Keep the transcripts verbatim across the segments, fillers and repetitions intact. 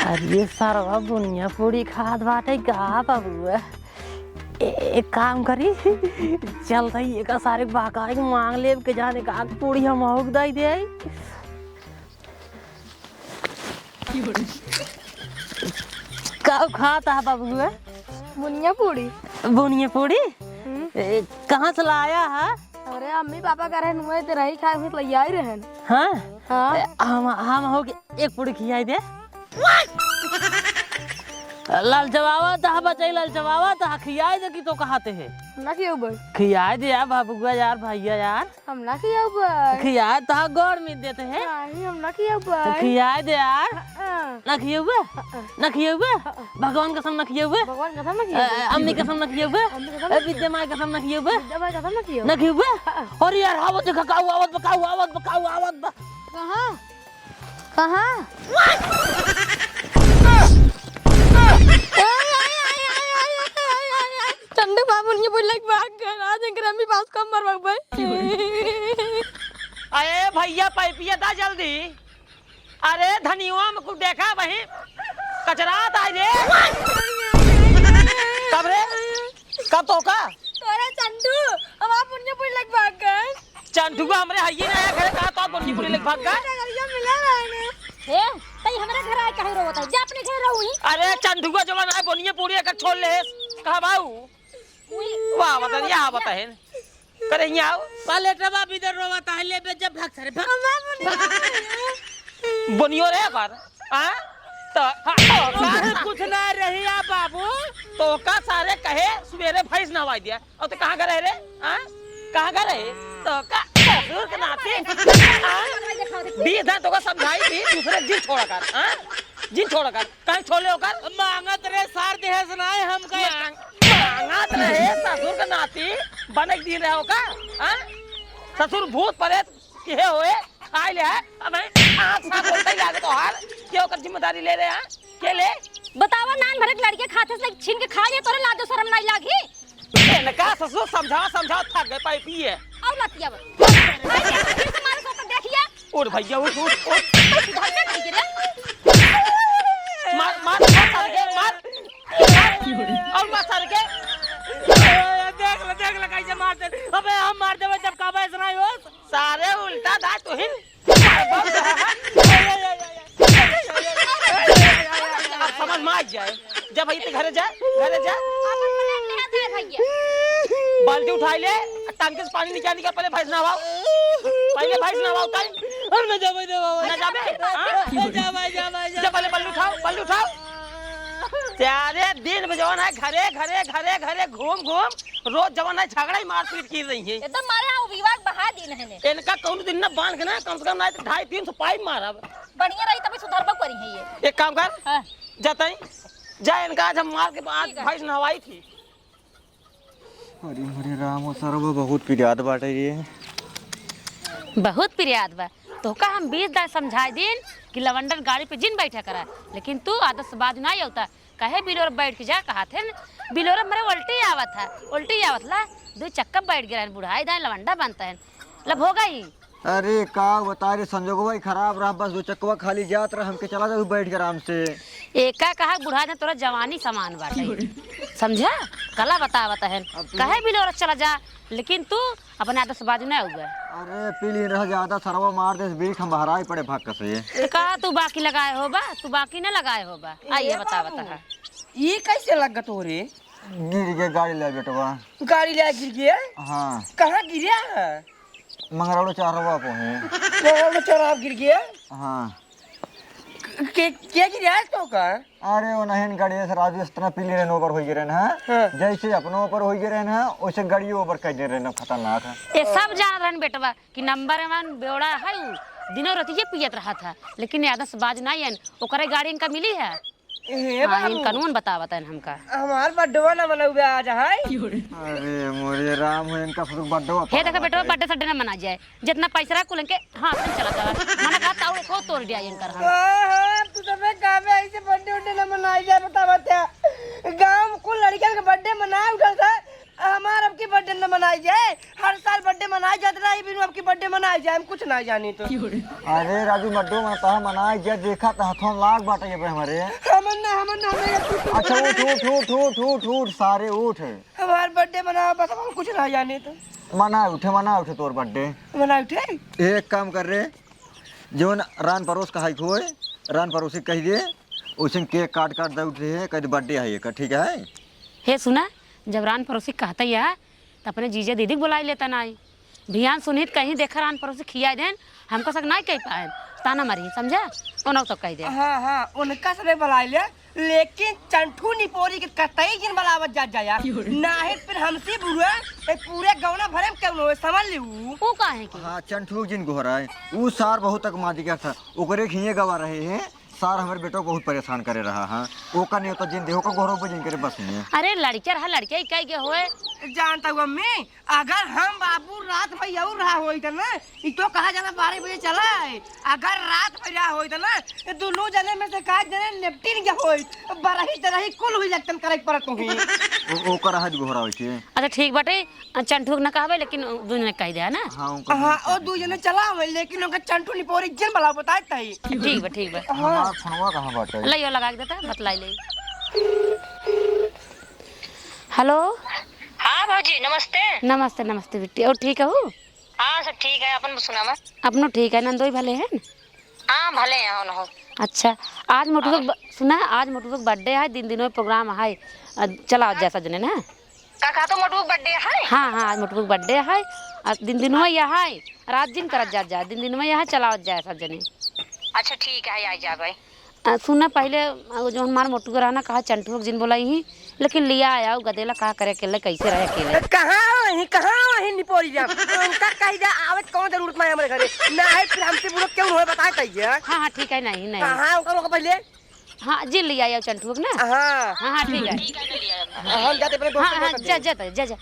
अरे सरवा बुनिया पूड़ी खात बाटे का बबुआ? ए-, एक काम करी, चल तई एका सारे बहकाई के मांग लेब के जाने का पूड़ी हम आउक दई दे। का खात ह बबुआ? बुनिया पूड़ी। बुनिया पूड़ी? हम्म। ए, कहाँ से लाया है? अरे अम्मी पापा का रहन हुए तो रही खाए हुए तो ले आई रहन। हाँ? हाँ। ए, हम, हम हो के एक पूड़ी खियाई दे। ललचवावा त ह बचाई, ललचवावा त ह खियाई दे कि तो कहते है। ना खियाऊ बे। खियाई दे यार बाबुआ यार भैया यार। हम ना खियाऊ बे। खियाई त ह गोड़ में देते है। नहीं, हम ना खियाऊ बे। तो खियाई दे यार। हाँ। ना खियाऊ बे? हाँ। ना खियाऊ बे? हाँ। भगवान कसम ना खियाऊ बे? भगवान कसम ना खियाऊ बे। अ, अम्मी कसम ना खियाऊ बे? अम्मी कसम ना अ, विद्या माई कसम ना खियाऊ बे? विद्या माई कसम ना खियाऊ बे? ना खियाऊ बे? हाँ। अरे यार, आवत देखा, काऊ आवत बा, काऊ आवत बा, काऊ आवत बा। कहाँ? कहाँ? चंदू बाबू ने बोला कि भाग गए, आज इनके रमी पास कम मरवा भाई। अरे भैया, पाइपिया दा जल्दी। अरे धनिया में कुछ देखा वही, कचरा आता है रे। कब रे? कब तो का? तोरे चंदू, अब आप उनके बोला कि भाग गए। चंदुआ हमरे हइये ना है घरे, कहाँ तो आप बोनिया पूड़ी लेके भाग गए? डगरिया मिला रहा है ने। ए, तई हमरे घर आए काहे रोवत है? जा अपने घर रहो ही। अरे चंदुआ जो ना है बोनिया पूड़ी अगर छोड़ ले, कहाँ बाऊ? उई, वाह, बता दिया, हाँ, बता है। करे यहाँ आओ। पलेटवा भी इधर रोवत है, ले बे जब भाग सारे, भाग। बोनियो रे कर। हाँ? तो, तो का, कुछ ना रही आ बाबू। तो का सारे कहे सवेरे भैंस नहवाई दिया। और तो कहाँ का रहे रे? हाँ? कहाँ का रहे? तो का ससुर के नाती? हाँ? बीस दिन तो का समझाई थी, दूसरे दिन छोड़ा कर, हाँ? दिन छोड़ा कर, कहीं छोड़ ले होकर? मांगत रहे सार देहे से ना है हमका। मांग-, मांगत रहे ससुर के नाती, बने के दिन रहे होकर, हाँ? ससुर भूत प्रेत किहे होए, खाई ले है, अब है, आँख साफ होता ही लागे तोहार, के ओकर जिम्मेदारी ले रहे हैं, के ले? बतावा, नान भरे के लड़के खाते से छीन के खा ले, तोरे लाजो शरम नाई लागी? इनका ससुर समझावा, समझावा थक गए, पाइपिए। और लतिया बा। खाई ले, फिर से मारे सो तो देखिए। उठ भैया, उठ, उठ, उठ। सुधर के नहीं गिरे। मार, मार, मार सारे के, मार। और मार सारे के। देख ले, देख ले, कैसे मार दे। अबे हम मार देबे, जब कहबे ऐसा नहीं हो। सारे उल्टा दा तुहिन। अब समझ में आ जाए। जब भाई ते घरे जाए, घरे जाए। बाल्टी उठाई ले, टंकी से पानी निकाल, निकाल, पहले भैंस नहवाओ। पहले भैंस नहवाओ, ताई। हम ना जाबे, ना बाबा। ना जाबे? हाँ? जा भाई, जा भाई, जा। जा, पहले बल्लू उठाओ, बल्लू उठाओ। सारे दिन में जवन है घरे, घरे, घरे, घरे घूम, घूम, रोज जवन है झगड़ा ही मारपीट की रही है। एकदम मारे यहाँ विवाह बहा दिन है ने। इनका कौन दिन ना बांध के ना, कम से कम ना तो ढाई तीन सौ पाइप मारब। बढ़िया रही तभी सुधरबो करी है ये। एक काम कर, हाँ। जाता ही, जा इनका आज हम मार के आज ठीक है। भैंस नहवाई थी। अरे मोरे राम, ओ सरवा बहुत पिरात बाटे ये। बहुत पिरात बा। तोहका हम बीस दाय समझाए दिन कि लवंडन गाड़ी पे जिन बैठा करा, लेकिन तू आदत से बाज ना आवता। कहे बिलोर बैठ के जा, कहा थे न, बिलोर मरे उल्टी आवत है, उल्टी आवत ला, दो चक्का बैठ गए हैं, बुढ़ाई दाय लवंडा बनता है। लब हो गई। अरे का बता रे, संजोगवा ही खराब रहा, बस दो चक्कवा खाली जात रहा, हमके चला जाऊ बैठ के आराम से। एका कहा बुढ़ा जा तोरा जवानी समान बाटे। समझा? कला बतावत है। अब तू कहे बिलोर चला जा, लेकिन तू अपने आदत से बाजू ना हुआ। अरे पी ली रह ज्यादा, सरवा मार दे, बीड़ी हम बहराई पड़े भाग कसे। तो कहा तू बाकी लगाए हो बा, तू बाकी ना लगाए हो बा। आइए ए बतावत बाबू, है। ई कैसे लगत हो रे? गिर गए गाड़ी ले बेटवा। गाड़ी ले गिर गए? हाँ। कहाँ गिरे है? मंगरौड़ा चौराहा पे है। मंगरौड़ा चौराहा गिर गया? हाँ। के, के गिरा है तो का? अरे वो नहीं, गाड़ी से राजू इस तरह पीले रहन ऊपर हो गए रहन, हाँ? हाँ। जैसे अपनों ऊपर हो गए रहन, हाँ, वैसे गाड़ियों ऊपर कर दे रहन, खतरनाक है। ये सब जान रहन बेटवा कि नंबर वन बेवड़ा है उ, दिनों रात ये पियत रहा था, लेकिन ये आदत से बाज नहीं है, ओकरे गाड़ी इनका मिली है। ए हाँ, बाबू। इन कानून बतावत हैं हमका। हमार बर्थडे ना मनउबे आज, हाय। अरे मोरे राम हो, इनका शुरू बर्थडे हे देखा बेटवा, बर्थडे सड्डे ना मना जाए, जितना पैसा रहा कुल इनके हाथ में चला जावा। मना कहा ताऊ को तोड़ दिया इनकर हम। हाँ, हाँ, तू तो बे गाँव में ऐसे बर्थडे उड्डे ना मनाई जाए, बतावत है। गाँव में कुल लड़कियों के बर्थडे मनाए उठल था, हमार अब की बर्थडे न मनाई जाए, हर साल birthday मनाई जात रही, बिनु अब की birthday मनाई जाए, हम कुछ ना जानी तो। अरे राजू, मड्डो मनता है, मनाई जाए, देखा तो हथों लाग बाटे ये पे हमारे। हमन ना, हमन ना, हमन ना। अच्छा, उठ, उठ, सारे उठ। हमार birthday मनावा, बस हम कुछ ना जानी तो। मना उठे, मना उठे तोर birthday। मना उठे? एक काम कर रे, जौन रान परोस कहाई होए, रान परोसी कहि दे, ओइसन cake काट काट दे उठे है, कहि दे birthday है एकर, ठीक है? हे सुना, जब रान परोसी कहत ही है, त अपने जीजा दीदी के बुलाई लेता नाई। भियान सुनही त कहीं देखा रान परोसी खियाई देन, हमका सब नाई कहि पाएन, ताना मारी, समझा? ओनहु सब कहि दे। हाँ, हाँ, उनका सबे बुलाई ले, लेकिन चंठू निपोरी के कतई जिन बुलावत जात जाया। नाहीं फिर हमसे बुरा, ए पूरे गौना भरे में केहू न होए, समझ लिहू। ऊ काहे के? हाँ, चंठू जिन गोहराए, ऊ सार बहुत अकमादी का था, ओकरे खिए गवा रहे हैं। सार हमरे बेटो को बहुत परेशान करे रहा है। ओका नेवता जिन देहो का गोहरो पे जिन करे बस में। अरे लड़के रहा, लड़के ही कह गए होए। जानता हूँ अम्मी, अगर हम बाबू रात भर यहू रहा होइत ना, ई तो कहा जाना बारह बजे चला है। अगर रात भर रहा होइत ना, ये दोनों जने में से कहा जने निपटिन गया होइत, बरही तरही कुल हुई लगतन करे के पड़त हुई। ओ, ओकर आज गोहरा होइत है। अच्छा ठीक बाटे, चंठू के ना कहबे, लेकिन दुइ जने कहि दे, है ना? हाँ, उनका हाँ, ओ दुइ जने चला आवे, लेकिन उनका चंठू निपोरी जिन बुलावा बताए तही। ठीक बा, ठीक बा। हाँ। हमार फोनवा कहाँ बाटे? लइयो लगा के देता, बतलाई ले। हेलो। हाँ भौजी, नमस्ते। नमस्ते, नमस्ते बिट्टी। और ठीक हऊ? हाँ, सब ठीक है, अपन सुनावा। अपनो ठीक है, नंदोई भले हैं? हाँ, भले हैं, हो न हो। अच्छा, आज मोटुआ के हाँ। ब-, सुना, आज मोटुआ के birthday है, दिन दिन में program है, अ, चला जा सजने ना। का कहा तो मोटू के birthday है? हाँ, हाँ, आज मोटू के birthday है। आ दिन दिनवा यह है, रात जिन करत जात जा, दिन दिनवा यह है, चलावत जाए सब जने। अच्छा, ठीक है, आई जाबे। आ, सुना पहिले, आ, जो हमार मोटू के रहना कहा चंटू के जिन बोलाई ही, लेकिन लिया आया उ गदेला का करे अकेले, कैसे रहे अकेले। कहाँ वही, कहाँ वही निपोरी जा? उनका कही जा, आवत कौन जरूरत ना है हमारे घरे। ना है, फिर हमसे बुरा क्यों होए, बताए तैया। हाँ, हाँ, ठीक है, नहीं, नहीं। हाँ, हाँ, उनका रोक पहिले। हाँ, जिन लिया आओ चंठुआ के ना। हाँ। हाँ, हाँ, ठीक है। हम जाते अपने दोस्त हाँ, के हाँ, साथ जा, में। जा, जा, जा, जा।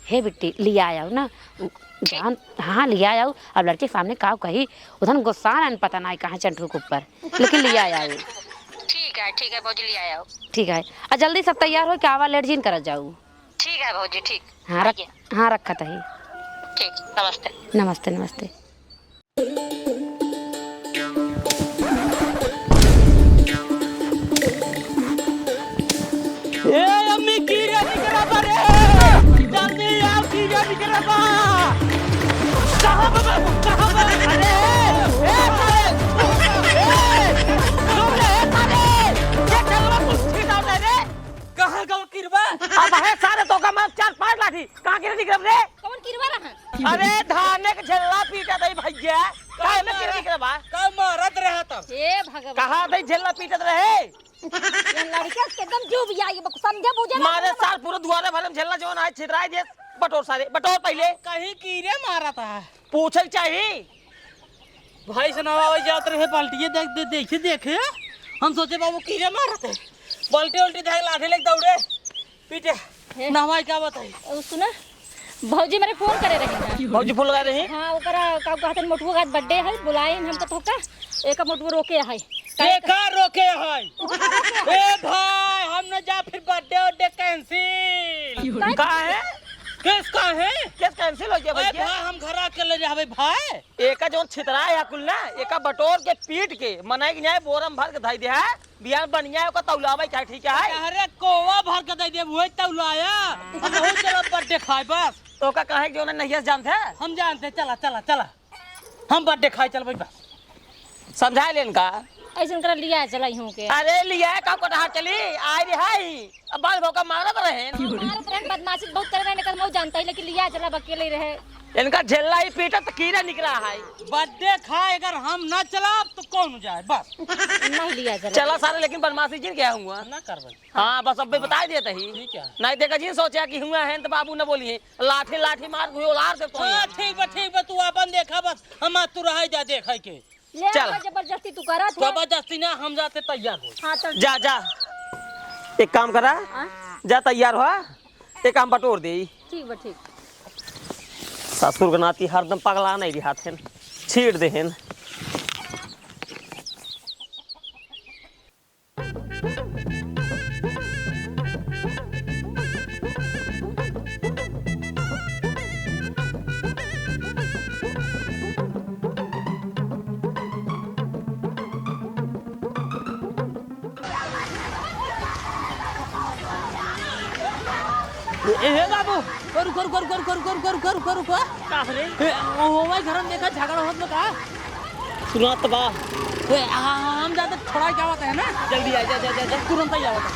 हे बिट्टी, लिया आओ ना। उ, जान, हाँ, लिया आओ। अब लड़के के सामने काव कही, उधन गुस्सा रहन पता नाई कहाँ चंठुआ के ऊपर। लेकिन लिया आओ। ठीक है, ठीक है, भौजी, लिया आओ। ठीक है। आ जल्दी सब तैयार हो, क्या आवा लेट जिन करत जाऊ। ठीक है भौजी, ठीक। हाँ, रख, आइए। हाँ, रखत ही। ठीक, नमस्ते। नमस्ते, नमस्ते। ए अम्मी, कीड़ा निकरा बा रे। जल्दी आओ, कीड़ा निकरा बा। कहाँ बा बाबू, कहाँ बा? अरे, ए, सारे, ए, सुन रे, ए, सारे, ये चलवा कुछ ठीक हो जाए रे। कहाँ गवा किरवा? अब है सारे तो का मार चार पांच लाठी। कहाँ गिरे निकरब रे? कौन किरवा रहा? अरे धाने के झेल्ला पीटत हई भैया। काहे में गिरे निकरबा? का मारत रहा तब? हे भगवान। कहाँ दई झेल्ला पीटत रहे? ये लड़के से एकदम जीव भी आई, समझे बुझे ना मारे समझे। सार पूरा दुआरे भरे में झेल्ला जौन आए छितराई दे। बटोर सारे, बटोर पहिले। कहीं कीरे मारत है। पूछे के चाही। भाई से नहवावे जात रहे, बाल्टिए देख, दे, देखे, देखे। हम सोचे बाबू कीरे मारत है। बाल्टी उल्टी देख, लाठी लेके दौड़े। पीटे। हे। नहवाई का बताई? ओ, सुना, भौजी मारे फोन करे रही ना। भौजी फोन लगा रही? हाँ, ओकरा का कहतन मोटुआ का birthday है, बुलाइन हमका तोहका। एका मोटुआ रोके है। एका रोके है? ए भाई, हम न जा फिर birthday उर्डे cancel। का है? केस का है? केस cancel हो गया ए भैया। भाई, हम घर अकेले रहबे भाई। एका जौन छितरा है कुल ना, एका बटोर के पीट के, मनई के न्याय बोरम भर के धई दे है, बिहान बनिया ओका तौलावे चाहे, ठीक है? अरे कोवा भर के दे दे, वही तौलाया। हम बहुत जरा birthday खाए बस। तो का कहे कि जौन नहिया से जानते हैं? हम जानते, चला, चला, चला। हम birthday खाए चल भाई बस। समझा लेन का? ऐसन कर लिया चला यूं के। अरे लिया का कोटहार चली, आए रे हाय। अब बाल भौका मारत रहे। मारत रहे, बदमाशी बहुत करे रहे, निकल मऊ जानता ही, लेकिन लिया चला अकेले रहे। इनका झेल्ला ही पीटत कीड़ा निकला है। Birthday खाए अगर हम ना चलाब तो कौन जाए, बस। नहीं लिया चला। चला सारे, लेकिन बदमाशी जिन क्या हुआ? ना करबे। हाँ, बस अब भी बता देते ही। ठीक है। नहीं देखा जी, सोचा कि हुआ है तो बाबू न बोली है, लाठी लाठी मार के उलार दे तो। हाँ, ठीक बा, ठीक बा, तू अपन देखा बस, हम आज तू रह जा देखे के। ले चल। आवा, जबरदस्ती तू करत है। जबरदस्ती ना, हम जाते तैयार हो। हाँ, चल। जा, जा। एक काम करा। हाँ? जा तैयार हो। एक काम बटोर दे। ठीक बा, ठीक। ससुर के नाती हरदम पगला नहीं रहा थे। छीड़ दे हैं। ए, हे बाबू, रुको, रुको, रुको। का रे? ए, ओ, ओ, भाई, घर में देखा, झगड़ा होत बा का? सुनात बा। ए, आ, हम जाते छोड़ा के आवत है ना? जल्दी आ, जा, जा, जा, जा। तुरंत ही आवत है।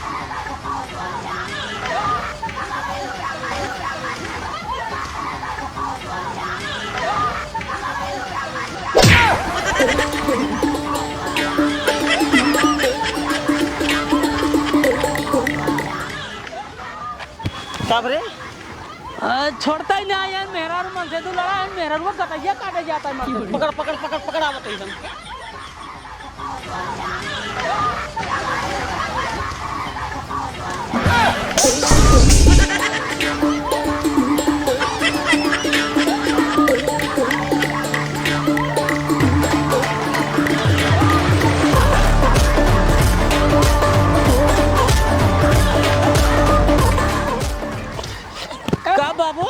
का रे? अ, छोड़ता ही ना यार, मेहरारू मन से तू लड़ा है, मेहरारू को गटैया काटे जाता है मन से। पकड़, पकड़, पकड़, पकड़, आवत है हम। का बाबू?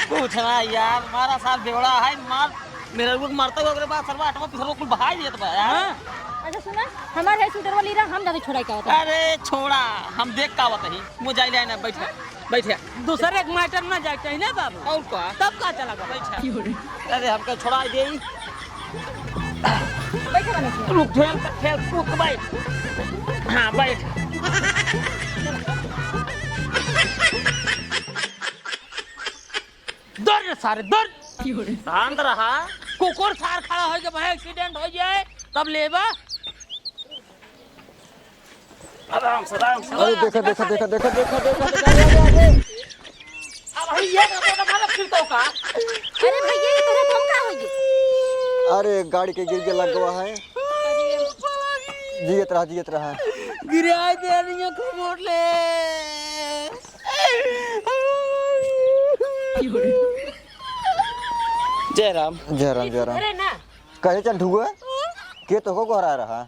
कुछ ना यार, मारा साथ बेवड़ा है, मार, मेहरारू के मारता हुआ, ओकरे बाद सरवा आटवा पिसरवा कुल बहाई देत बा यार। हाँ। अच्छा सुना, हमार है सूटर वाली रहा, हम जाते छोड़ा के आवत है। अरे छोड़ा, हम देख का आवत ही, मुँह जाई ले ना, बैठ, बैठ। दूसरे एक मैटर में जाए चाहिए ना बाबू। और का? तब का चला गया? बैठ। अरे हमका छोड़ा दे। बैठ बने। रुक, ठेल, ठेल, रुक, बैठ। हाँ, बैठ। दौड़ रे सारे, दौड़। शांत रहा। कुकुर सार खड़ा होइके भाई एक्सीडेंट होइ जाए, तब लेबा। आराम से, आराम से। अरे देखा, देखा, देखा। अब भाई ये का, का, का, फिर तो का? अरे भैया, ये तोरा कौन का होइगे? अरे गाड़ी के गिर के लग गवा है। जियत रहा, जियत रहा। गिरा दे रही है खबर ले। जय राम। जय राम, जय राम। अरे ना। कहे चंठुआ, के तोहको गोहरा रहा?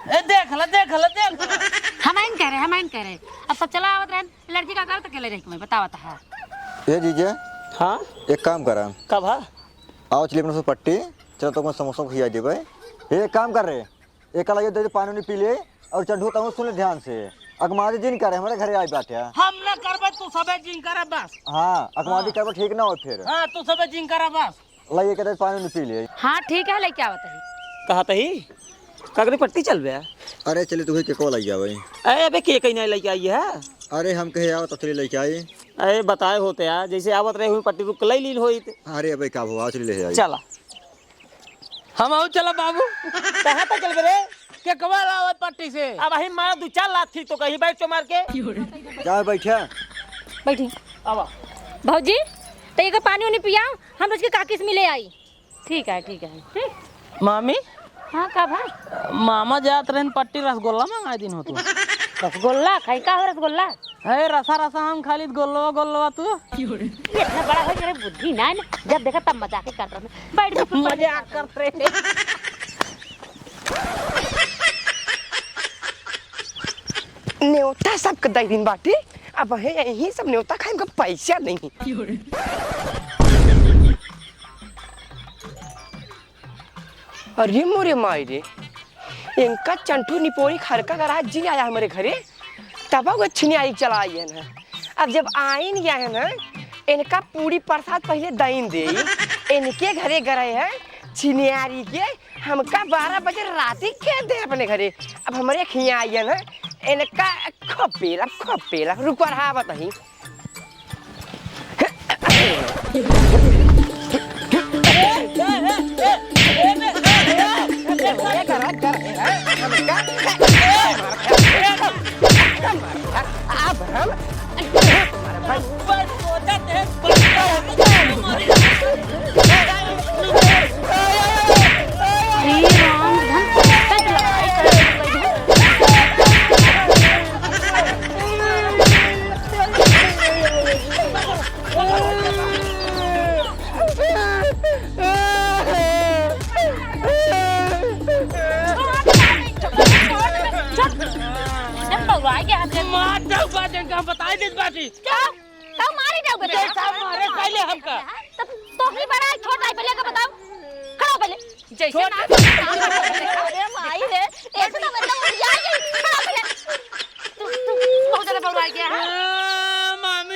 ए, देख ल, देख ल, देख ल। हम आइन कह रहे, हम आइन कह रहे। अब सब चला आवत रहन, लड़की का करत अकेले रह के मैं बतावत हा। ए जीजे। हाँ? एक काम करा। का भा? आओ चलिए अपने से पट्टी, चलो तो समोसा खिया देबे। ए, एक काम कर रे, एका लगे दे दे, पानी उनी पी ले, और चंठू तहूँ सुन ले ध्यान से। अगमादी जिन करे, हमरे घरे आई बाटे। हम ना करबे, तू सबे जिन करे बस। हाँ, अगमादी हाँ। करबे ठीक ना हो फिर। हाँ, तू सबे जिन करे बस। लाई, एक दे पानी उनी पी ले। हाँ, ठीक है, लेके आवत ही। कहा तही? काकरी पट्टी चल बे। अरे चले, तू के को लाई जावे। अरे अबे, के कहीं नहीं लेके आई है? अरे हम कहे आवत, चले लेके आई। अरे बताए होते यार, जैसे आवत रहे हुई पट्टी रुक के लाई लीन होइत। अरे अबे का हुआ, चले ले आई। चला। हम आऊ चला बाबू। कहाँ तक चल रे? के कवा लावत पट्टी से? अब अही मार दू चार लात थी तो कहीं बैठ चो मार के। जाओ बैठे। बैठी। आवा। भौजी, तो एगो पानी उनी पियाओ, हम रोज के काकी से मिले आई। ठीक है, ठीक है। ठीक। मामी? हाँ, का भा? मामा जात रहन पट्टी रसगुल्ला मंगाई दिन हो तू। रसगुल्ला खाई का हो रसगुल्ला? हे रसा रसा हम खाली गोलवा गोलवा तू। ये इतना बड़ा हो गया रे, बुद्धि ना है ना। जब देखा तब मजाक ही करत रहे। बैठ जा, मजाक करत रहे। नेवता सबके दई दिन बाटी, अब हे यही सब नेवता खाए, हमका पैसा नहीं। अरे मोरे माई रे, इनका चंठू निपोरी खड़का का रात जी आया हमरे घरे, तब वो छिनियारी चला आइए ना। अब जब आइन गया है ना, इनका पूरी प्रसाद पहले दइन दे, इनके घरे गए हैं छिनियारी के, हमका बारह बजे राती के दे अपने घरे। अब हमरे खिया आइए ना, इनका खोपेला, खोपेला, रुक रहा बताही। मार दउबा, जन का हम बताई देत बाटी। का? का मारी जाओगे? जैसा मारे पहले हमका। तब तो ही बड़ा है, छोटा है, पहले का बताओ। खड़ा हो पहले। जैसे छोटा ना। अरे माई रे, ऐसे तो मतलब उठ जाएगी। खड़ा हो पहले। तू, तू बहुत ज्यादा बउराई गया है। हाँ, मामी।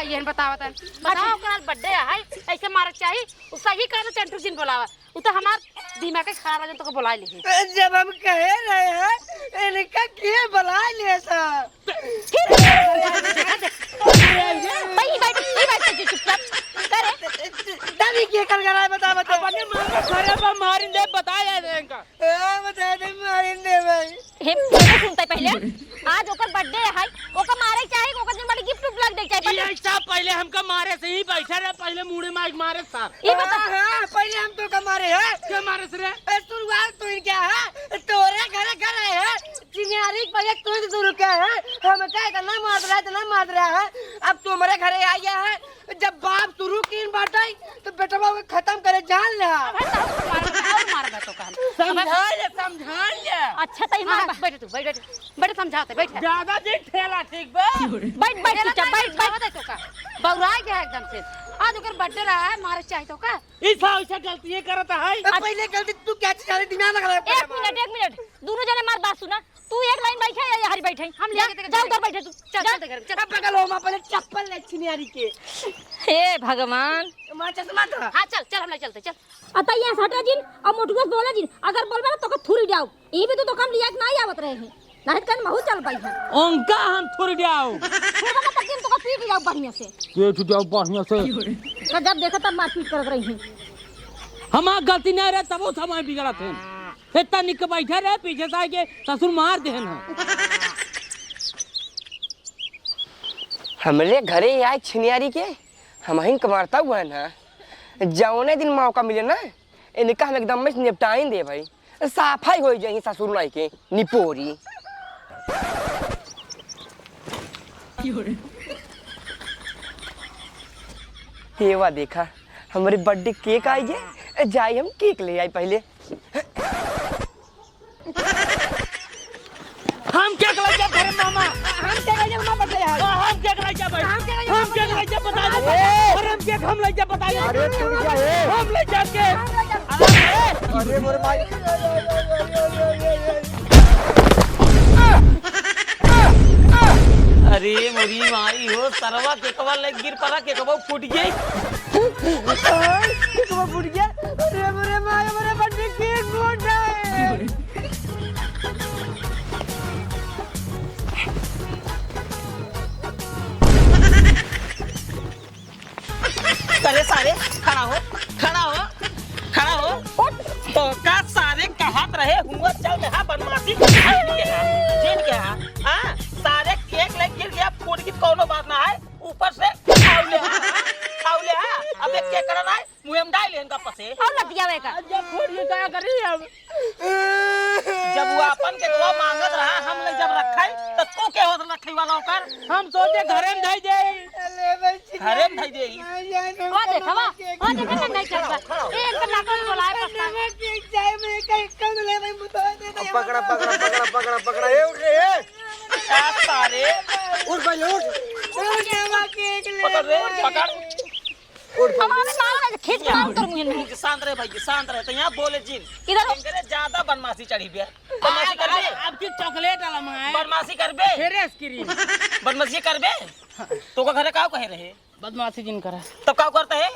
ये बतावत है, बताओ, ओकर आज birthday है, ऐसे मारक चाही? उ सही कहा तो चंटू जी ने बोलावा, उ तो हमार दिमाग के खराब है, जब तक बोला ली है। जब हम कहे रहे हैं, इनका के बोला ले सा? फिर भाई, भाई, भाई, चुपचाप करे। दादी के कर गला है, बता, बता। अपने मामा घरे पर मारिन दे, बता यार इनका। हाँ, बता दे, मारिन दे भाई। हे, पहिले सुनते पहिले। आज ओकर birthday है, ओकर मारे के चाही, ओकर दिन बड़ी gift उफ्ट लग दे के चाही। पहिले ये सब पहिले हमका मारे से ही बैठे रहे, पहिले मुड़े माइक मारे सार। ये बता। हाँ, हाँ, पहिले हम तो का मारे है। के मारे से रे? ए, शुरुआत तो इनके है, तोरे घरे घर है, चिंगारी के पहिले तू ही शुरू के है, हमका इतना मार रहा है, इतना मार रहा है, अब तुम्हारे घरे आ गया है, जब बाप शुरू कीन बाटइ, तो बेटवा के खतम करे जान ले। अबे तो और मार, और मार बे तो कहन। समझा ले, समझा ले। अच्छा, तई मार हाँ, बे। बैठ तू, बैठ, बैठ। बैठ, समझाते, बैठ। ज्यादा दिन ठेला, ठीक बा? बैठ, बैठ, ठेला चुपचाप, नहीं, बैठ, बैठ। समझावत है तो का? बौराई गया एकदम से। आज ओकर birthday रहा है, मारे चाही तो का? ई सा ऐसा गलती ये करत है। अब पहिले गलती तू क्या चीज है, दिमाग लगा रहा है एक मिनट, एक मिनट। दोनों जने मार बात सुना। तू एक लाइन बैठे या हरी बैठे? हम जा, लेके जा उधर बैठे तू। चल, जा। चल, चल, चल। अब बगल हो, माँ, पहले चप्पल ले छिनियारी के। हे भगवान। माँ, चश्मा था। हाँ, चल, चल, हम ले चलते, चल। अतैया से हटा जिन, और मोटुआ से बोला जिन। अगर बोलबे ना, तो का थुरी जाओ। ये भी तो, तो काम लिया के ना आवत रहे हैं। नहीं तो कहीं महू चल पाई है। उनका हम थुरी जाओ। थोड़ा ना तक दिन तो का पीट जाओ बढ़िया से। पीट जाओ बढ़िया से। तो जब देखा तब मारपीट करत रही हैं। हमार गलती नहीं रहे, तब वो समय बिगड़त है। इतना निक बैठे रहे, पीछे से आके ससुर मार देहन ह। हमरे घरे आए छिनियारी के, हमहिन क मारता हुआ है ना। जौने दिन मौका मिले ना, इनका हम एकदम में से निपटाइन दे भाई। साफाई हो जाई ससुर नाई के, निपोरी। ये वा देखा, हमरे birthday cake आई जे, जाई हम cake ले आई पहले। हम cake ले जा घरे मामा। हम cake ले जा मामा birthday है। हाँ, हम cake ले जा भाई। हम cake ले जा हम cake ले जा बता दे। अरे। अरे हम cake हम ले जा बता दे। अरे तू क्या है? हम ले जाके। अरे मोरे माई। अरे मोरी माई हो, सरवा केकवा लग गिर पड़ा, केकवा फूट गई। केकवा फूट गया। अरे मोरे माई, मोरे बच्चे के फूट गए। अरे सारे, खड़ा हो, खड़ा हो, खड़ा हो। उठ। तो का सारे कहत रहे हुआ चल रहा बदमाशी, जिन के हा, जिन के हा, हाँ? सारे cake ले गिर गया, फूट गई, कौनो बात ना है, ऊपर से खाऊ ले हा, हाँ? खाऊ ले हा, अब एक cake करना है, मुँह में डाल ले इनका पसे। और लतिया वे का। जब फूट गई, का करी अब? जब वो अपन केकवा मांगत रहा, हम ले जब रखाई, त तू के होत रखई वाला ओकर? हम सोचे घरे में धई देई। अरे भाई, घरे में धई देई। ओ देखवा, ओ देखवा, नहीं चलबा। ए, इनकर नाटक में बोलाए पड़ता। नमक के चाय में एक, एक कम ले भाई, मुझे दे दे। अब पकड़ा, पकड़ा, पकड़ा, पकड़ा, पकड़ा। ए, उठ रे, ए। क्या सारे? उठ भाई, उठ। उठ, नमक के एक ले पकड़ रे, ले। पकड़। उठ, उठ। अब हमें मार रहा है, खींच के मार उतर मुझे नहीं। शांत रहे भाई, शांत रहे। तो यहाँ बोले जिन। इधर हो। इनके लिए ज्यादा बदमाशी चढ़ी बे। बदमाशी कर बे। आपकी chocolate वाला माँ है। बदमाशी कर बे। फिर ice cream। बदमाशी कर बे। तो का घरे का कहे रहे? बदमाशी जिन करा। तब का करता है?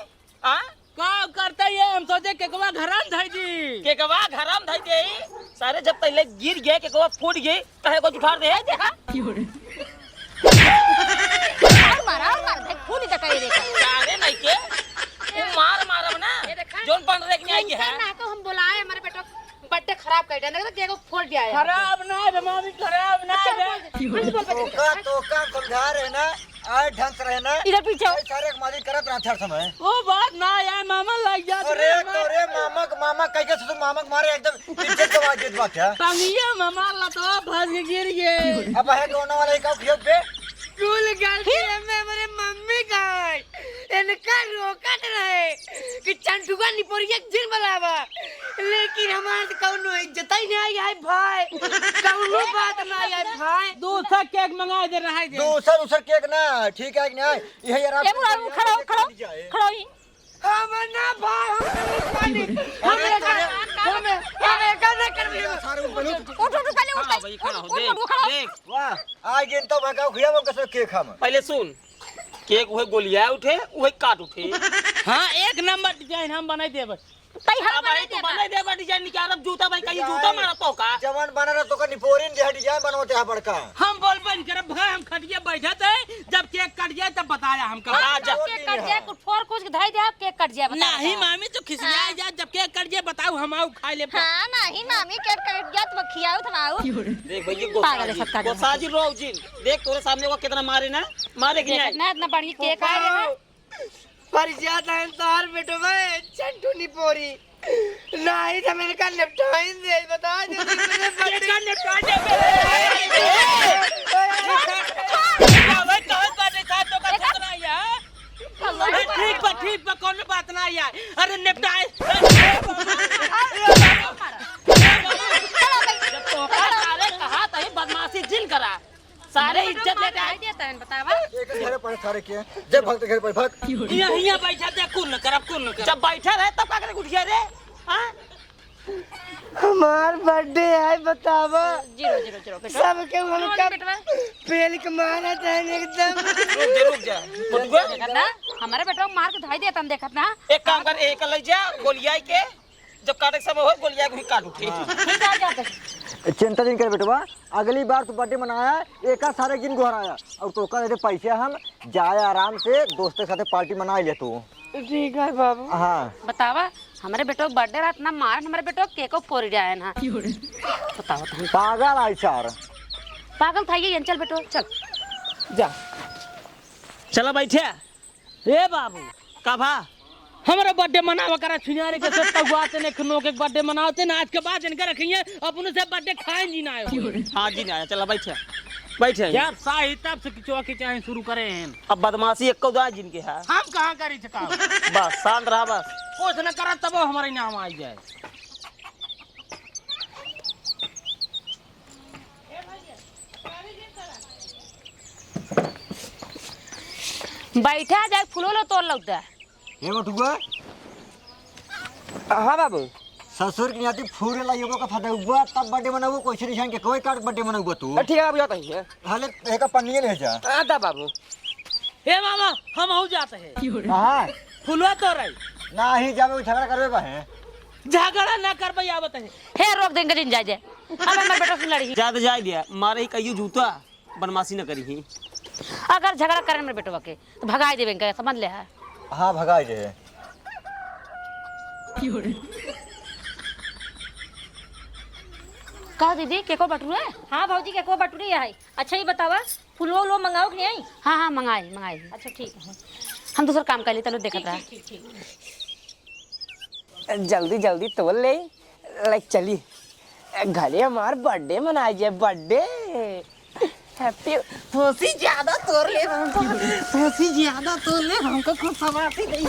हाँ? का करता है? हम सोचे केकवा घरम धई दी। केकवा घरम धई दे। सारे जब पहले गिर गए, केकवा फूट गई, कहे को उठा दे। देखा? और मारा, और मारा, देख, खून ही तक है, देखा। सारे नहीं के, वो मार मारब ना, ये देखा? जोन बन रे के नहीं है। ना तो हम बुलाए, हमारे बेटो birthday खराब कर दिया, देखो, केक फोड़ दिया है। खराब ना है, मामी, खराब ना है। अच्छा, बोल दे, बोल दे। तोका, तोका समझा रहे ना, आए ढंग से रहे ना। इधर पीछे हो। ए, सारे के मालिक करत रहा हर समय। वो बात ना आए, मामा लग जाते अरे, हैं, मामा। तोरे मामा के, मामा कह के ससुर मामा के मारे एकदम इज्जत गवा देत बा क्या? टंगिया मामा लतवा फंस के गिर गए। अब है कौन वाला एक आँख पे? कुल गलती हमें हमारे मम्मी का है। इनका रोकत रहे कि चंटुआ निपोरिया के जिन बुलावा, लेकिन हमारे से कौनो इज्जत ही नहीं आई है भाई, कौनो बात नहीं आई है भाई। दूसरा केक मंगा दे रहा है जे। दूसर, दूसर केक ना, ठीक है कि नहीं? यही आराम ए से बुढ़ा, खड़ा हो, खड़ा हो, खड़ा हो। हम ना भाई, हम नहीं खाने। हम अरे, एका, अरे, हम, हम एका ना कर रहे हो। सारे ऊपर उठ। उठ, उठ, पहले उठ। खड़ा हो भाई, खड़ा हो, उठ, देख, उठ, उठ, खड़ा हो। देख। वाह, आज दिन तो भगाओ खिया वो कसो केक हम। पहले सुन, केक उहे गोलिया उठे, उहे काट उठे। हाँ, एक नंबर डिजाइन हम बनाई देबे। तई हम अब बनाई भाई, तू देबा। बनाई देबा डिजाइन निकाल, अब जूता भाई कहीं जूता मारा तो का? जवन बना रहा तो का निपोरिन दे डिजाइन बनवते है बड़का। हम बोलबे नहीं करब भाई, हम खटिया बैठत है, जब केक कट जाए तब बताया हमका। हाँ, हाँ, जब जब केक कट जाए, कुछ फोर कुछ धई दे, केक कट जाए, बता नहीं दे। मामी, तो खिसिया हाँ। जा, जब केक कट जाए बताऊ, हम आऊ खाए ले। हाँ, नहीं मामी, केक कट जाए तो खियाऊ थमाऊ। देख भैया, पागल है गोसाजी, सबका गोसाजी रोऊ जिन। देख तोरे सामने वो कितना मारे ना, मारे कि देख, नहीं? इतना, इतना बड़ी केक आ रहा है। पर ज्यादा है तार बेटो भाई, चंटू निपोरी। नहीं तो मैंने कहा निपटाइन दे, बता दे, तुझे बड़ी केक निपटा दे। भाई, कहाँ बाटे था तो का सोच रहा है? अरे, ठीक बा, ठीक बा, कौनो बात ना यार। अरे, निपटाए। जब तोहका सारे कहा, तही बदमाशी जिन करा। सारे इज्जत लेके आए। देता है, बतावा। एक घरे पड़े सारे के। जब भक्त घरे पड़े, भाग। यहाँ, यहाँ बैठा दे, कुल न करब, कुल न करब। जब बैठा रहे, तब का करे उठिया रे? हाँ? हमार बर्थडे है, बतावा। जीरो, जीरो, जीरो, बेटा। सबके रो हमका मत, बेटवा। पेल के मारा था एकदम। रुक जा, रुक जा। बटुआ। देखत ना, हमारे बेटवा मार के धई देतन, देखत ना। एक काम कर, एक ले जा, गोलियाई के, जब काटे के समय हो, गोलियाई के भी काट उठे। हाँ। ठीक है, जाते हैं। चिंता जिन कर बेटवा, अगली बार तू बर्थडे मनाया, एका सारे दिन घर आया, और तोका दे दे पैसे हम, जाए आराम से, दोस्त के साथे पार्टी मनाई ले तू। ठीक है बाबू। हाँ। बतावा, हमरे बेटो के बर्थडे रहत ना, मारन हमरे बेटो केको फोरि जाए ना। क्यों रे? बतावा तनी। पागल आई सार। पागल था ये, चल बेटो, चल। जा। चला बैठे। ए बाबू। का भा? हमरे बर्थडे मनावा करा छिनारे के सब तगुआ ते ने खनो के बर्थडे मनावते ना, आज के बाद इनके रखेंगे, अपने से बर्थडे खाए जी ना आयो। हाँ जी ना आयो, चला बैठे। बैठे। यार साही तब से किचवा किचाही शुरू करे हैं। अब बदमाशी एक्को दाई जिनके है। हम कहाँ करी थका? बस शांत रहा बस। कुछ न करा तब हमारे नाम आ जाए। बैठा जाए, फूलो लो तोड़ लौटा। ए बटुआ। हाँ बाबू। ससुर के नाती फूल लाई एगो का फदौआ, तब बर्थडे मनाबो, कोई से निशान के कोई काट बर्थडे मनाबो तू। ठीक है, अब जाता ही है। हाले एका पन्निये ले जा। आ दा बाबू। हे मामा, हम हऊ जात है। कहाँ? फुलवा तोड़े। नाही जाबे, झगड़ा करबे बहे। झगड़ा ना करबे, आवत है। हे रोक देंगे जिन जाए जे। अब हमर बेटा से लड़ी। जा तो जाए दिया, मारे ही कहियो जूता, बदमाशी न करी ही। अगर झगड़ा करे मेरे बेटवा के, तो भगाई देबे इनका, समझ ले है। हाँ, भगाई दे। कहो दीदी, केको बटुरे? हाँ भौजी, केको बटुरे है। अच्छा, ये बतावा, फुलवा उलवा मंगाओ कि नहीं? हाँ, हाँ, मंगाई, मंगाई। अच्छा, ठीक है। हम दूसर काम कर ली, तलो देखत ठीक, रहा। ठीक, ठीक, ठीक। जल्दी, जल्दी तोड़ ले, लाइक चली। घरे हमार बर्थडे मनाई जाए, बर्थडे। हैप्पी। थोसी ज्यादा तोड़ ले हमको, थोसी ज्यादा तोड़ ले हमको, कुछ सवासी नहीं।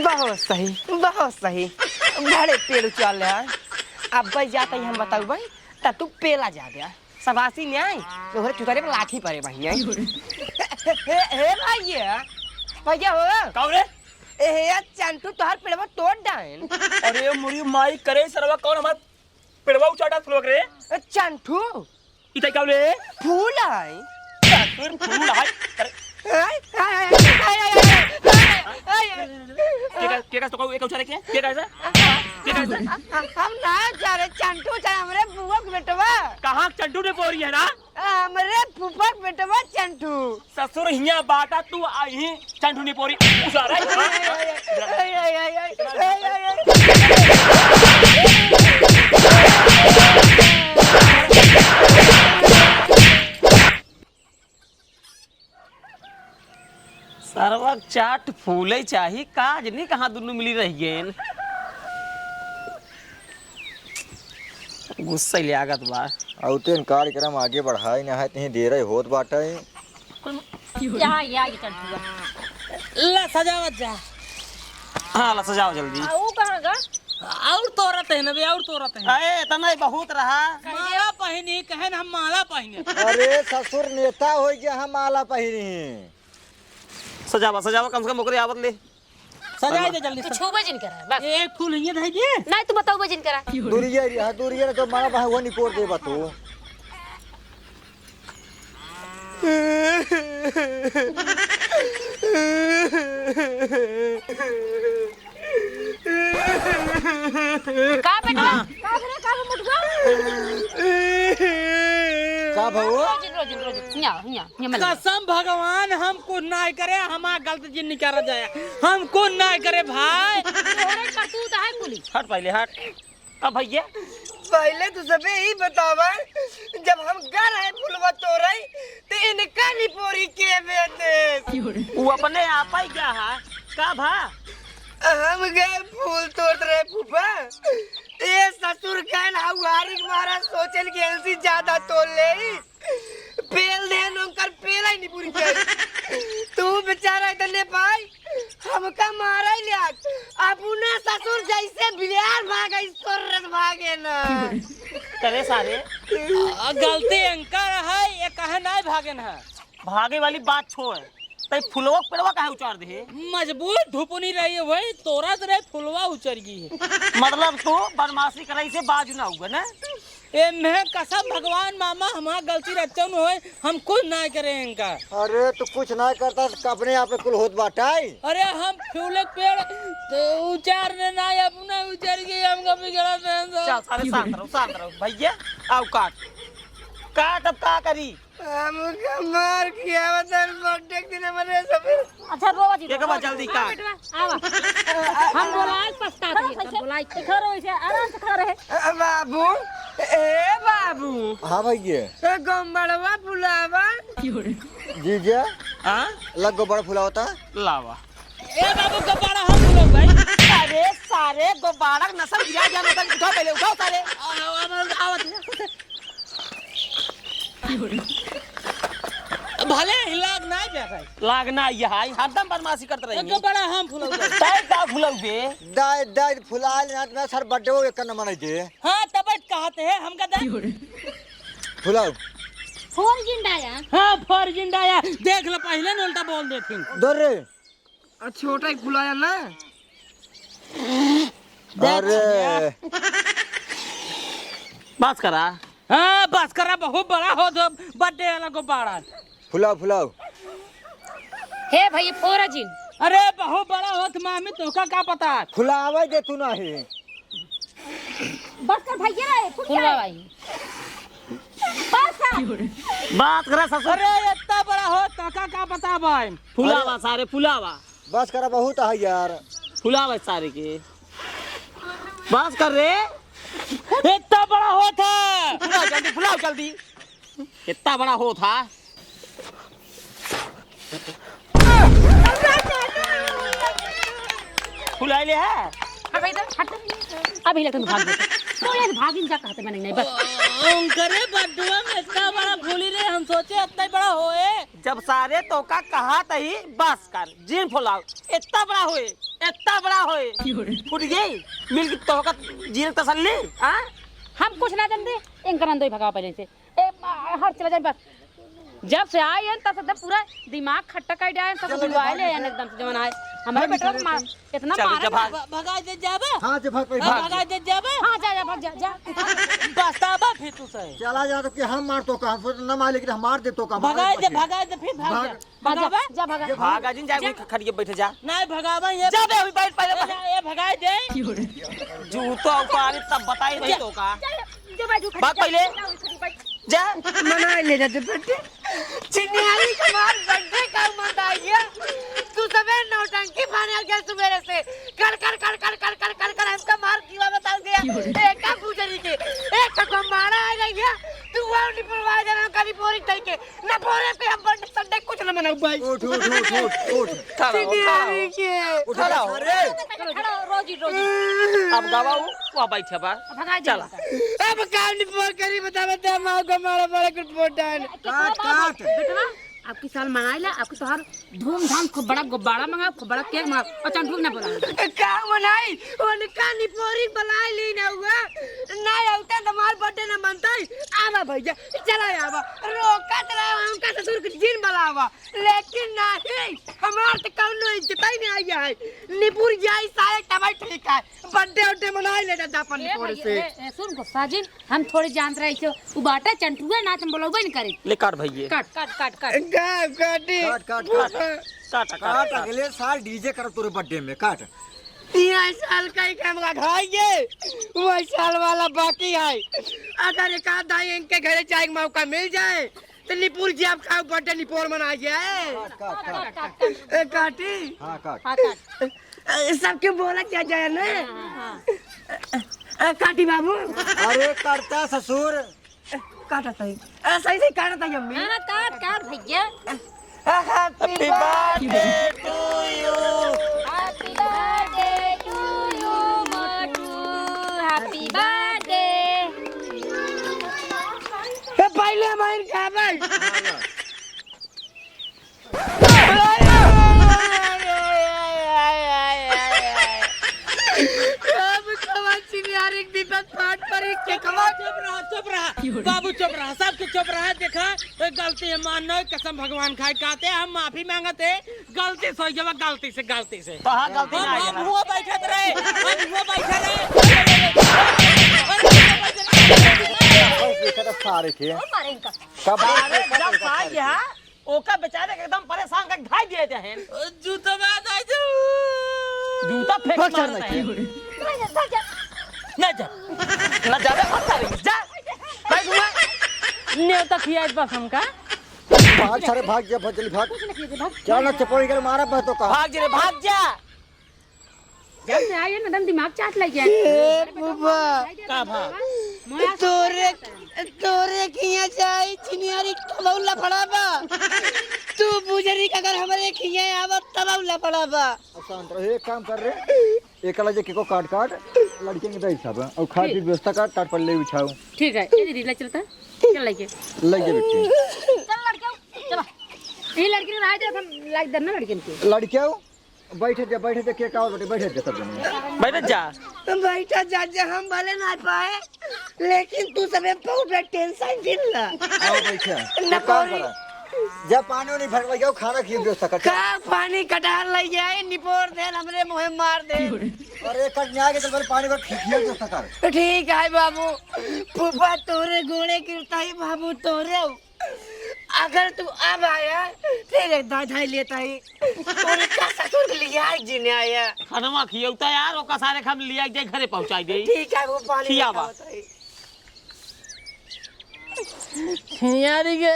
बहुत सही, बहुत सही। बड़े पेड़ उचाल ले, हाँ। अब भाई जाता ही हम बताऊ भाई, त तू पेला जा गया। सबासी न्याय, तोहरे चुतरे पे लाठी परे बहिया। हे, हे, हे भैया, भैया हो। का रे? ए, हे यार, चंटू तोहर पेड़वा तोड़ डाइन। अरे मुरी माई करे सरवा, कौन हमार पेड़वा उचाटा फुलवा रे? ए, चंटू। इतै का रे? फूल है। चंटू फूल है। अरे। आय, आय, आय। के का, के का तो कहू, एक उचारे के? के का ऐसा? के का ऐसा? हम ना जा रहे, चंटू जा, हमरे बुआ के बेटवा। कहाँ चंटू ने बोरी है ना? हमरे फूफा के बेटवा चंटू। ससुर हियां बाटा तू, आ ही चंटू ने बोरी उजारा। सरवा चाट फूले चाही, काज नहीं कहाँ दुनू मिली रह गए। गुस्सा ले आगत बा। अउते न कार्यक्रम आगे बढ़ाई ना है, तहीं देर होत बाटे। कुल यहाँ, यहाँ ये चल पूरा। ला सजावत जा। हाँ, ला सजाओ जल्दी। आ, वो कहाँ गा? और तोरत है ना बे, और तोरत है। अरे, इतना ही बहुत रहा। माला पहिनी, कहन हम माला पहिने। अरे, ससुर नेता होइ गया, हम माला पहिनी। सजावा, सजावा, कम से कम ओकरे आवत ले। सजाई दे जल्दी तू से। छूबे जिन करा, बस। एक फूल हियां धई दे। नहीं, तू बताओ बे जिन करा। दूरिये रे, हाँ, दूरिये रे, जो मारा बा, वो निपोर दे बा तू। का बेटवा? का भरे, का भरे मोटुआ? का भवा? रोजिन, रोजिन, रोजिन। हियाँ, हियाँ, हियाँ, मत कसम भगवान, हम कुछ नाहीं करे, हमार गलती जिन निकारा जाए। हम कुछ नाहीं करे भाई। तोहरे करतूत है कुली। हट पहिले, हट। अब भैया, पहिले तू सबे ई बतावा, जब हम गा रहे फुलवा तोड़े, तो इनका निपोरी के बेटे। वो अपने आप ही गया है, का भा? हम गए फूल तोड़त रहे फूफा, ए ससुर कहन हउआरी के मारा सोचन कि इनसे ज्यादा तोड़ ले। पेल देन उनकर पेला ही निपुर गए। तू बेचारा इतने भाई, हमका मारे ले आज। अपना ससुर जैसे बिलार भागे, इस तोर रस भागे ना। करे सारे। आ, गलती एंकर है, ये कहे नहीं भागेन है। भागे वाली बात छोड़, तई फुलवा के पेड़वा काहे उचार दे? मजबूत ढुपनी रही है भाई, तोरा से रहे फुलवा उचर गई है। मतलब तू बदमाशी करे से बाज ना हुआ ना? एम्हे कसम भगवान मामा, हमार गलती रहते न होए, हम कुछ ना करे इनका। अरे, तू कुछ ना करता, तो अपने आप कुल होत बाटाई। अरे, हम फूल के पेड़ तो उचार ने ना, अपना उचर गई, हमका बिगड़ा दे तो। चल, सारे शांत रहो, शांत रहो। भैया, आओ काट। काट, अब का करी? हमका मार खियावत है, बर्थडे के दिन हमारे सबे। अच्छा, रोवा जी, के के बा, रोवा। जल्दी हाँ, काट। बेटवा, आवा। हम बोलाए पछतात है, सब बोलाए। खड़ा रहो, इसे आराम से खड़ा रहे। अ, बाबू, ए बाबू। हाँ भैया। ए गमड़वा फुलावा। जीजा। हाँ? लग गो बड़ा फुलावता। लावा। ए बाबू, गुब्बारा हम फुलाऊ भाई। अरे सारे, गुब्बारा के नसर गिरा गया, मतलब उठाओ पहले, उठाओ सारे। आ, आ, आ, आवत है। भले ही लाग ना जा भाई। लाग ना ये हाय, हरदम बदमाशी करत रही। एक बड़ा हम फुलाऊ बे। तय का फुलाऊ बे? दाय, दाय फुला लेना, मैं सर बर्थडे वो एक नंबर नहीं दे। हाँ, तब कहते हैं, हमका दे। फुलाऊ। फोर जिंदा या। हाँ, फोर जिंदा या। देख लो, पहले न उल्टा बोल देथिन। दो रे। आ, छोटा ही फुलाया ना। देख अरे। लिया। बस करा। हाँ, बस करा, बहुत बड़ा होत है, बर्थडे वाला गुब्बारा। फुलाओ, फुलाओ। हे भाई, फोरा जिन। अरे, बहुत बड़ा होत, मामी, तोका का पता? फुलावे दे तू नहीं। बस कर भैया रे, फुल फुलवा जाए। भाई। बस कर। बात करा ससुर। अरे, इतना बड़ा हो, तोका का पता भाई? फुलावा अरे। सारे, फुलावा। बस करा, बहुत है यार। फुलावा सारे के। बस कर रे। इतना बड़ा होत है। फुलाओ जल्दी, फुलाओ जल्दी। इतना बड़ा होत है। फुलाइले है। अब इधर हट। अब ही लगन भाग गए। तो ये भागिन जा कहते मैंने नहीं, बस। उनकरे बड्डुआ में इतना बड़ा फूली रे, हम सोचे इतना ही बड़ा होए। जब सारे तोका कहा तही बस कर, जिन फुलाओ, इतना बड़ा होए, इतना बड़ा होए। फूट गई, मिल के तोका जीन तसल्ली, हाँ? हम कुछ ना जानते, इनकर अंदर ही भगाओ पहले से। ए, आ, हट चला जाए बस। जब से आए हैं, तब से एकदम पूरा दिमाग खट्टा कर दिया है, तब से चलो, बुलवाए ले हैं एकदम से जवन आए। हमारे भाग, बेटवा को मार, इतना चलो, मारे जब ना। भाग। भ-, भगा दे जाबा? हाँ, जब भाग, हाँ, भाग। भगा दे जाबा? हाँ, जा, जा, भाग, जा, जा। बताबा फिर तू सही। चला जा तो कि हम मार तो का, हम ना मार, लेकिन हम मार दे तो का, भगा दे, भगा दे, फिर भाग भाग। जा। भगावा? जा, भगा। भाग, आजिन, जा, जा। वही खटिया बैठे जा। नहीं, भगावा, ये जा बे, अभी बैठ पहले। ए, जा, ये भगाए दे। जूतो उतारे तब बताई भाई जा, तोका। जा, जा, बाजू खड़ी, बात जा, पहले। जा, खड़ी, बैठ। जा। मना ले जाते बेटे। चिन्यारी के मार बर्थडे का मत आइए। तू सबे नौटंकी फाने आ गया सुबेरे से। कर, कर, कर, हमका मार कीवा बताओ दिया। एका गुजरी के। एक तो मारा आ गया। तू वाव नहीं पड़वा दे रहा, करी बोरी तई के। ना बोरे पे हम बर्थडे संडे कुछ ना मनाऊ भाई। उठ, उठ, उठ, उठ, उठ। खड़ा हो, खड़ा हो। चिन्यारी के। उठ, खड़ा हो। अरे। खड़ा हो, रोजी, रोजी। अब गवाऊ, वहाँ बैठे बा। भगा दे चला। इनका। अब काम नहीं बोल करी, बता, बता, माँ को मारा, मारा, कुछ बोल डाल। कितना काट, बात है? काट। बेटवा, अबकी साल मनाई ला, अबकी तोहार धूमधाम, खूब बड़ा गुब्बारा मंगाओ, खूब बड़ा केक मंगाओ, और चंटू के ना बोलाओ। का मनाई? उनका निपोरी बुलाए ली ना हुआ, ना आवता तो हमार बर्थडे ना मनता। आवा भैया, चला आवा, रोकत रहा उनका ससुर के जिन बुलावा, लेकिन नहीं, हमार तो कौनो इज्जत ही नहीं आई है। निपुर जाई सारे तबाई ठीक है, बर्थडे उड्डे मनाई ले दादा अपन ए निपोर भैया, से। ए, ए, सुन गुस्सा जिन, हम थोड़ी जानत रहे कि उ बाटा चंटुआ ना, तुम बोलबे न करे। ले काट भैया। काट, काट, काट, काट। का काटी? काट, काट, काट। काट, काट, काट, काट। अगले साल डीजे करब तोरे बर्थडे में, काट। यह साल का ही काम का खाएंगे, वह साल वाला बाकी है। अगर एक आध दाई इनके घरे जाए के मौका मिल जाए, तो निपुर जी आप खाओ, बर्थडे निपोर मनाइए। काट, काट, काट। ए, काटी? हाँ, काट। हाँ, काट। ए, सबके बोला क्या जाए ना? हाँ, हाँ, हाँ। ए, काटी बाबू। अरे करता ससुर। काटा ताई। ए, सही, सही काटा ताई अम्मी। हाँ, काट, काट भैया। Happy birthday to you। Happy birthday to you, मोटू। Happy birthday। ए, पहले हमारे खा भाई। अब कवन चिनियारी के विपद फाट पड़ी, के कवन चुप रहा, चुप रहा। बाबू चुप रहा, सबके चुप रहा। देखा, गलती है मान लो, कसम भगवान खाए कहते, हम माफी मांगते, गलती से हो गया, गलती से, गलती से। तो हाँ, गलती हम, ना हम आएगा। हुआ बैठे रहे, हम हुआ बैठे रहे। बस देखा था सारे के। और मारे इनका। कब अरे, जब सारे यहाँ ओका बेचारे के एकदम परेशान करके ढाई दिए थे हैं। जूता में आ जाए जू। जूता फेंक भाग मारता साला है। के। ना जा, ना जा। ना जा, भाग सारे, जा। भाग हुआ। नेवता खियाए बस हमका। भाग सारे, भाग जा, भाग जल्दी भाग। कुछ ना कीजिए, भाग। क्या ना चपड़ी कर मारा बस तो का। भाग जा रे, भाग जा। जब से आए हैं ना, एकदम दिमाग चाट लग गया। ए, फूफा। का भा? मोया तोरे, तोरे खिया जाई, चिनियारी तबौ लफड़ा बा। तू बुझरी के अगर हमरे खिया आवत, तबौ लफड़ा बा। अब शांत रहो, एक काम कर रे, एक अलग के को काट काट, लड़के के दे सब, और खाए पी व्यवस्था कर, टाट पर ले बिछाओ। ठीक है, ये दीदी, ले चलता, चल लेके। ले के बिट्टी। चल लड़के, चला। ये लड़के के रहा दे, हम लाइक दे ना लड़के के। लड़के बैठे जा, बैठे जा, के का बाटे, बैठे जा सब जने। बैठे जा। बैठा जा, जा, हम भले ना पाए, लेकिन तू सबे बहुत बड़ा टेंशन झेल ला। आओ बैठे। न एक काम पौरी। करा। जा पानी उनी भर ले जाओ, खाना खियो व्यवस्था कर। का पानी कटार ले जाए, निपोर दे, हमरे मुँहे मार दे। अरे कट न्याय के चल, पहले पानी भर खियो व्यवस्था कर। ठीक है बाबू, फूफा तोरे गोड़े गिरता ही बाबू तोरे। अगर तू अब आया, फिर एक दाई धाई लेता ही। उनका ससुर के लिए आए जीने आया। खनवा खियौता यार, ओका सारे के हम लिया के जाए घरे पहुंचाई दे। ठीक है, वो पानी खियावा। बताओ तो ही। छिनियारी के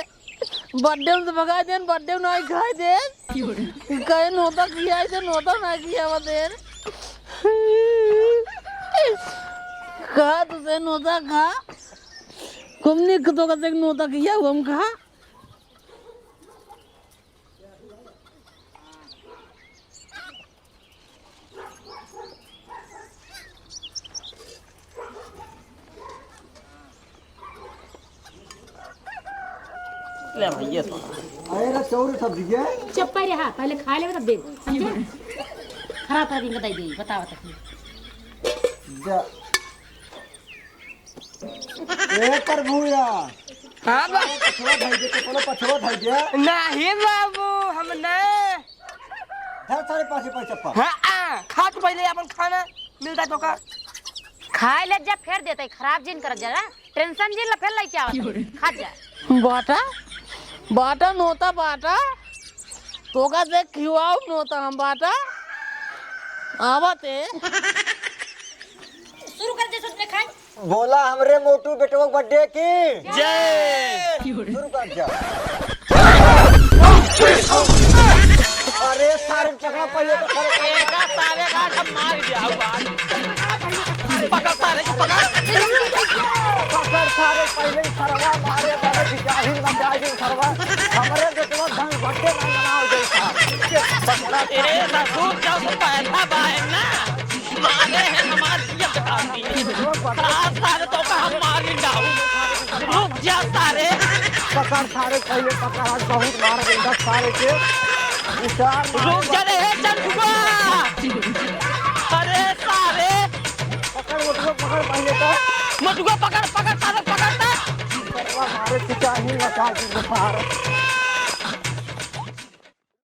बर्थडे में तो भगा देन, बर्थडे में नहीं खाए देन। कहे नोता खियाए देन, नोता ना खियावा देन। कहा तुझे नोता खा। कुमनी तो का देख नोता किया हुआ हम कहा। ले भैया तो। अरे रे चौरे सब्जी के। चुप रहा, पहले खा ले तब दे। समझे? खराब कर दिन का दे दे, बताओ तक। जा। ए प्रभुया। हाँ बा। पछवा धइ दे, चप्पलो पछवा धइ दे। नहीं बाबू, हम नहीं। धर सारे पाँच रुपये चप्पल। हाँ, आ, खा तू पहले अपन खाना, मिलता तो का। खाए ले जब फेर देते, खराब जिन कर जरा। टेंशन जिन ला फेर लेके आवत है। खा जा। बाटा, बाटा नोता बाटा। तोका से खिवाओ नोता हम बाटा। आवत है। शुरू कर दे सोच में खाए। बोला हमरे मोटू बेटवा के बर्थडे की जय। शुरू कर जा। अरे सारे पकड़ा पहले तो सारे एका सारे का हम मार दिया हुआ। पकड़ सारे को पकड़। पकड़ सारे पहले ही सरवा मारे बने जाहिल ना जाहिल सरवा। हमरे बेटवा ढंग बर्थडे नहीं मनाओ जैसा। पकड़ा ए ससुर जब पैसा बाए ना मारे हैं हमार जिया काटी। आज सारे तो का हम मारी डाऊ। रुक जा सारे। पकड़ सारे, पहले पकड़, आज बहुत मार देगा सारे के। उतार मार। रुक जा रे, हे चंदुआ। अरे सारे। पकड़ मोटुआ, पकड़ पहले तो। मोटुआ पकड़, पकड़ सारे, पकड़ तो। मोटुआ मारे, तू चाही ना चाही, बुखार।